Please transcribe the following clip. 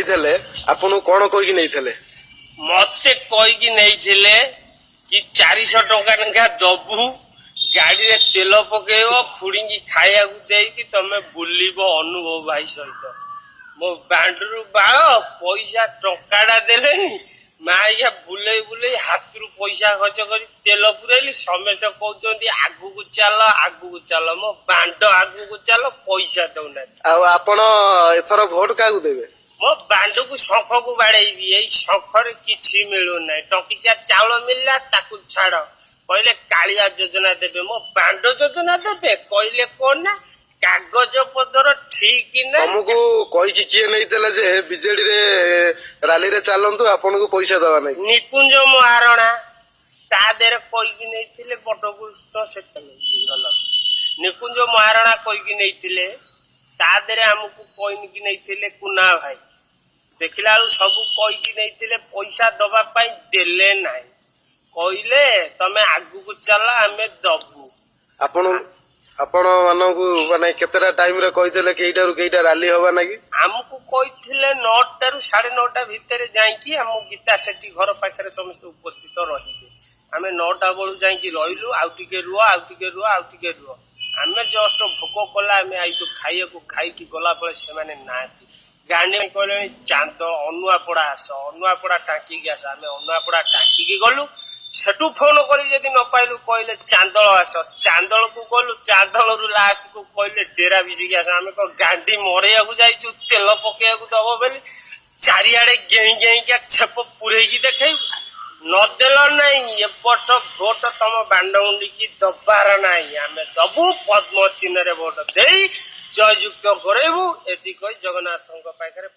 ଯାଇଥିଲେ, ଆପଣଙ୍କୁ କଣ କହିକି ନେଇଥିଲେ? ମତେ କହିକି ନେଇଥିଲେ କି 400 ଟଙ୍କା ଲେଖା ଦବୁ, ଗାଡିରେ ତେଲ ପକେଇବ, ଖୁଡିଙ୍କି ଖାଇବାକୁ ଦେଇକି ତମେ ବୁଲିବ ଅନୁଭବ ଭାଇ ସହିତ। ମୋ ବାଣ୍ଡରୁ ବାଳ ପଇସା ଟଙ୍କାଟା ଦେଲେନି। ମା ଆଜ୍ଞା, ବୁଲେଇ ବୁଲେଇ ହାତରୁ ପଇସା ଖର୍ଚ୍ଚ କରି ତେଲ ପୁରେଇଲି। ସମସ୍ତେ କହୁଛନ୍ତି ଆଗକୁ ଚାଲ, ଆଗକୁ ଚାଲ। ମୋ ବାଣ୍ଡ ଆଗକୁ ଚାଲ, ପଇସା ଦଉନାହାନ୍ତି। ଆଉ ଆପଣ ଏଥର ଭୋଟ କାହାକୁ ଦେବେ? ମୋ ବାଣ୍ଡକୁ, ଶଙ୍ଖକୁ ବାଡେଇବି। ଏଇ ଶଙ୍ଖରେ କିଛି ମିଳୁନାହିଁ। ଟଙ୍କିକିଆ ଚାଉଳ ମିଳିଲା, ତାକୁ ଛାଡ। କହିଲେ କାଳିଆ ଯୋଜନା ଦେବେ, ମୋ ବାଣ୍ଡ ଯୋଜନା ଦେବେ। କହିଲେ କଣ ନା କାଗଜ ପତ୍ର ଠିକ ନା। ତମକୁ କହିକି କିଏ ନେଇଥିଲେ ଯେ ବିଜେଡିରେ ରାଲିରେ ଚାଲନ୍ତୁ, ଆପଣଙ୍କୁ ପଇସା ଦବା ନାଇଁ? ନିକୁଞ୍ଜ ମହାରଣା ତା ଦେହରେ କହିକି ନେଇଥିଲେ। ବଟକୃଷ୍ଣ ସେତେବେଳେ ନିକୁଞ୍ଜ ମହାରଣା କହିକି ନେଇଥିଲେ। ତା ଦେହରେ ଆମକୁ କହିକି ନେଇଥିଲେ କୁନା ଭାଇ। ଦେଖିଲା ବେଳକୁ ସବୁ କହିକି ନେଇଥିଲେ ପଇସା ଦବା ପାଇଁ, ଦେଲେ ନାହିଁ। କହିଲେ ତମେ ଆଗକୁ ଚାଲ, ଆମେ ଦବୁ। ଆପଣ ମାନଙ୍କୁ ମାନେ କେତେଟା ଟାଇମ ରେ କହିଥିଲେ କେଇଟାରୁ କେଇଟା ରାଲି ହବା ନାଗି? ଆମକୁ କହିଥିଲେ 9ଟାରୁ 9:30 ଭିତରେ ଯାଇକି ଆମ ଗୀତା ସେଠି ଘର ପାଖରେ ସମସ୍ତେ ଉପସ୍ଥିତ ରହିବେ। ଆମେ 9ଟା ବେଳୁ ଯାଇକି ରହିଲୁ। ଆଉ ଟିକେ ରୁହ, ଆଉ ଟିକେ ରୁହ, ଆଉ ଟିକେ ରୁହ। ଆମେ ଜଷ୍ଟ ଭୋକ କଲା, ଆମେ ଆଇଛୁ ଖାଇବାକୁ। ଖାଇକି ଗଲା ପରେ ସେମାନେ ନାହାନ୍ତି। ଗାଣ୍ଡି କହିଲେଣି ଚାନ୍ଦ ଅନୁଆପଡା ଆସ, ଅନୁଆପଡା ଟାଙ୍କିକି ଆସ। ଆମେ ଅନୁଆପଡା ଟାଙ୍କିକି ଗଲୁ। ସେଠୁ ଫୋନ କରି ଯଦି ନ ପାଇଲୁ, କହିଲେ ଚାନ୍ଦଳ ଆସ। ଚାନ୍ଦଳକୁ ଗଲୁ। ଚାନ୍ଦଳରୁ ଲାଷ୍ଟକୁ କହିଲେ ଡେରା ବିଶିକି ଆସ। ଆମେ କଣ ଗାଣ୍ଡି ମରେଇବାକୁ ଯାଇଛୁ? ତେଲ ପକେଇବାକୁ ଦବ ବୋଲି ଚାରିଆଡେ ଗେଇଁ ଗେଇଁକା ଛେପ ପୁରେଇକି ଦେଖେଇବୁ? ନଦେଲ ନାହିଁ। ଏ ବର୍ଷ ଭୋଟ ତମ ବାଣ୍ଡମୁଣ୍ଡିକି ଦବାର ନାହିଁ। ଆମେ ଦବୁ ପଦ୍ମ ଚିହ୍ନରେ ଭୋଟ ଦେଇ ଜୟଯୁକ୍ତ କରେଇବୁ। ଏତିକି କହି ଜଗନ୍ନାଥଙ୍କ ପାଖରେ